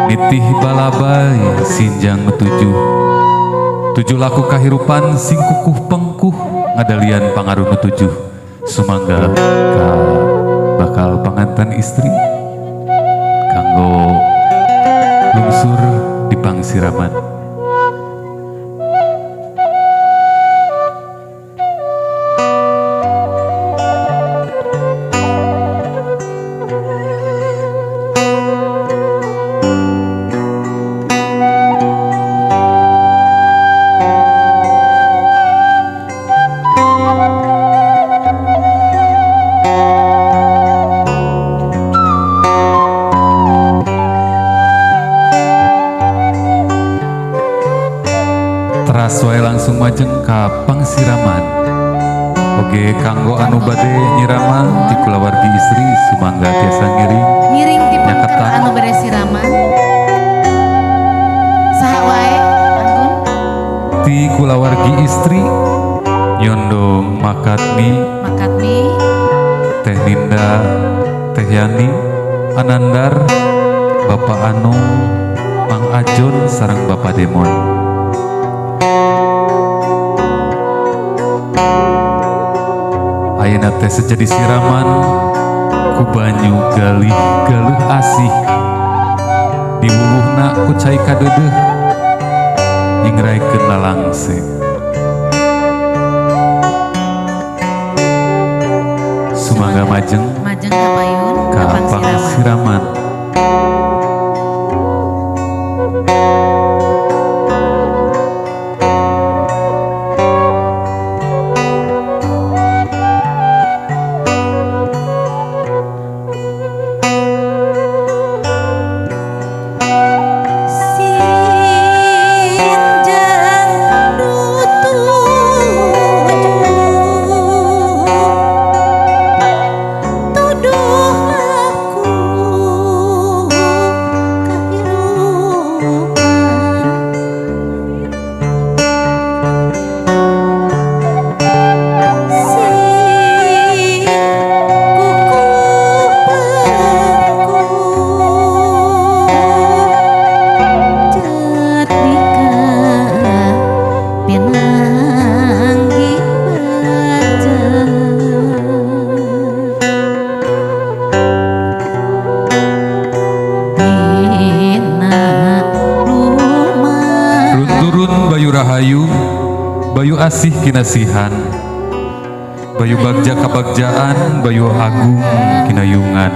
Nitih balabay sinjang nu tujuh. Tujuh laku kahirupan sing kukuh pengkuh ngadalian pangaruh nu tujuh. Sumangga ka bakal panganten istri kanggo lungsur di pangsiraman. Teras wae langsung majeng ka pangsiraman. Oge kanggo anu bade nyiraman ti kulawargi istri sumangga tiasa ngiring. Ngiring ti Nyaketan. anu bade siraman. Saha wae Anggun? Ti kulawargi istri nyondo Makatmi, Makatmi, Teh Ninda, Teh Yani, Anandar, Bapak Anung, Mang Ajon sareng Bapak Demon. Ayeuna teh sejadi siraman ku banyu galih galuh asih diwuwuhna ku cai kadeudeuh nyingraikeun lalangse. Sumangga majeng majeng ka payun ka ka pangsiraman. pangsiraman. Sinjang nu tujuh tuduh laku kahirupan sing kukuh pengkuh jatmika pinanggih bagja dina lumah Runturun Bayu Rahayu, Bayu Asih kinasihan, Bayu Bagja kabagjaan, Bayu Agung kinayungan.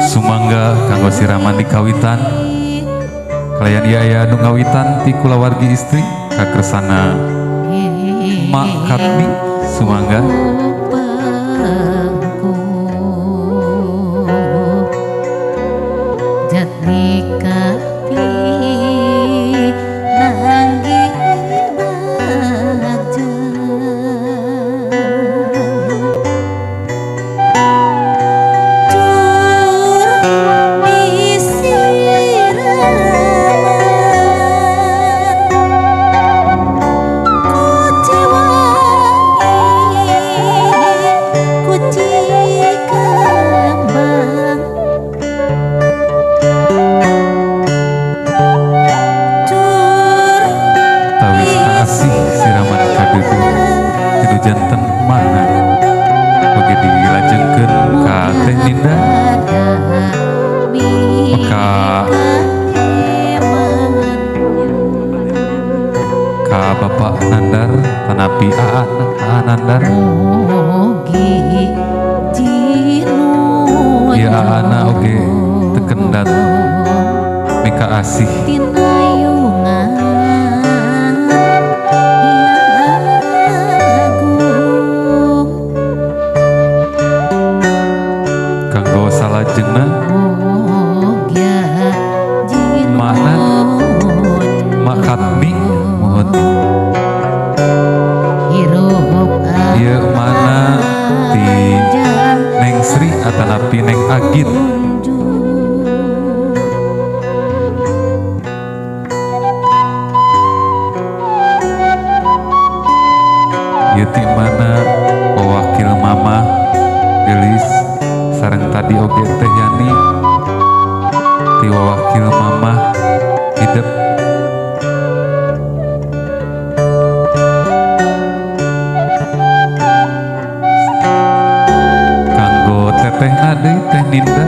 Sumangga kanggo siraman di kawitan, kalayan ieu aya nu ngawitan ti kulawargi istri kakersana Mak Katmi. Sumangga. Jatmika pinanggih bagja cur disiraman ku ciwangi ku cikembang cur Tawis kaasih siraman kadeudeuh tinu janten mana oge dilajengkeun ka Teh Ninda ka ka Bapak Nandar tanapi Aa Aa Nandar. Ieu Aana oge tekendat mika asih. Tinayungan yang agung Kanggo salajengna Mogya Mana Makatmi mohon. Hirup Ieu mana ti Neng Sri atanapi Neng Agit. wakil mamah hidep. Kanggo tetehna deui Teh Ninda.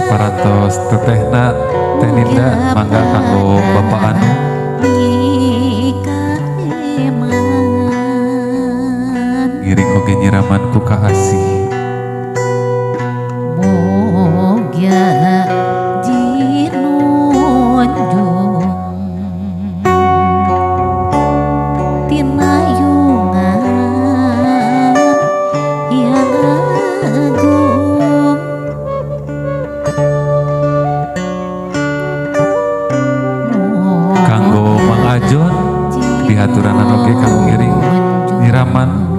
Parantos tetehna Teh Ninda mangga kanggo Bapak Anu. Ngiring oge nyiraman ku kaasih. Moga jinunjung tinayungan yang agung. Kanggo Mang Ajon dihaturanan oge kanggo ngiring nyiraman.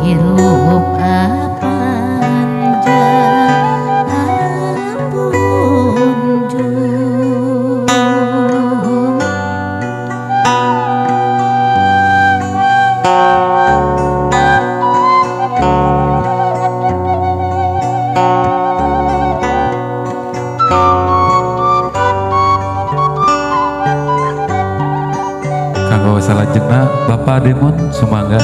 Hirup apanjang apunjung. Kanggo salajengna Bapak Demon sumangga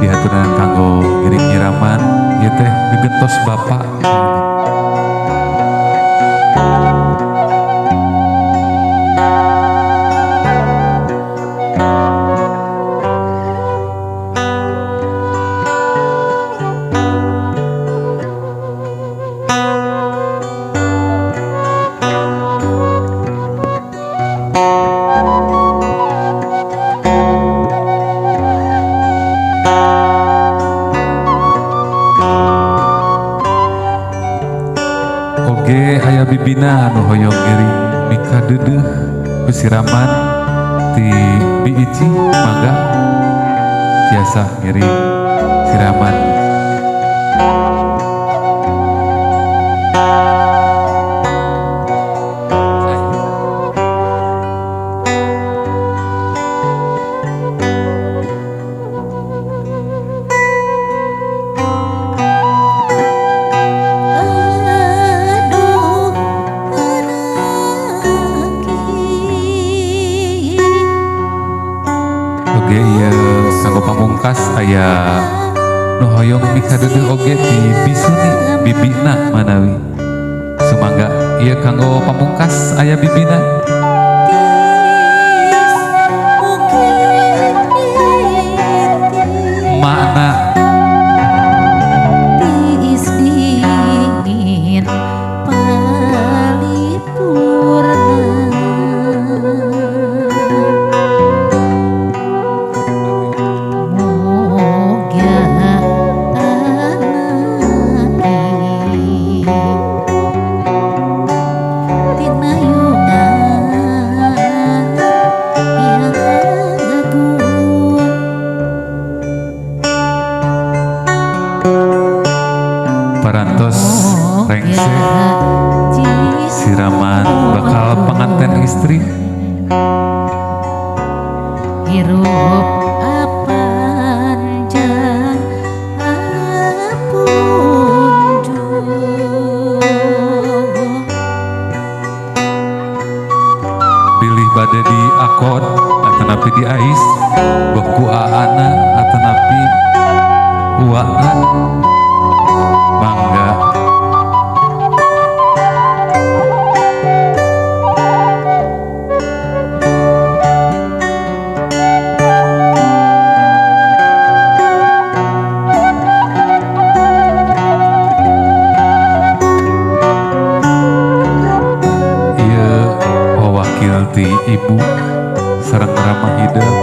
dihaturanan kanggo ngiring nyiraman ieu teh gegentos Bapak. Oge aya bibina anu hoyong ngiring mikadeudeuh ku siraman ti Bi Ici mangga tiasa ngiring siraman. Aduh anaki. Oge ieu kanggo pamungkas aya nu hoyong mikadeudeuh oge ti Bisuni bibina manawi. Sumangga ieu kanggo pamungkas aya bibina. Tis mugi Makna tiis dingin palipurna. Moga anaki tinayungan yang agung. Parantos rengse siraman bakal pengantin istri. Hirup apanjang apunjung. Bilih bade di akod atanapi di ais boh ku aana atanapi uana mangga. Ti ibu sareng Rama Hidep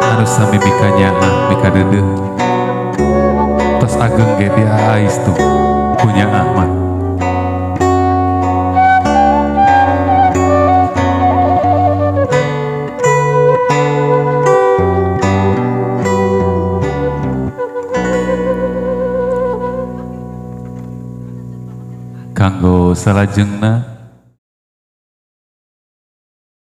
anu sami mikanyaah mikadeudeuh tos ageng ge diaais tuh punya Ahmad. Kanggo salajengna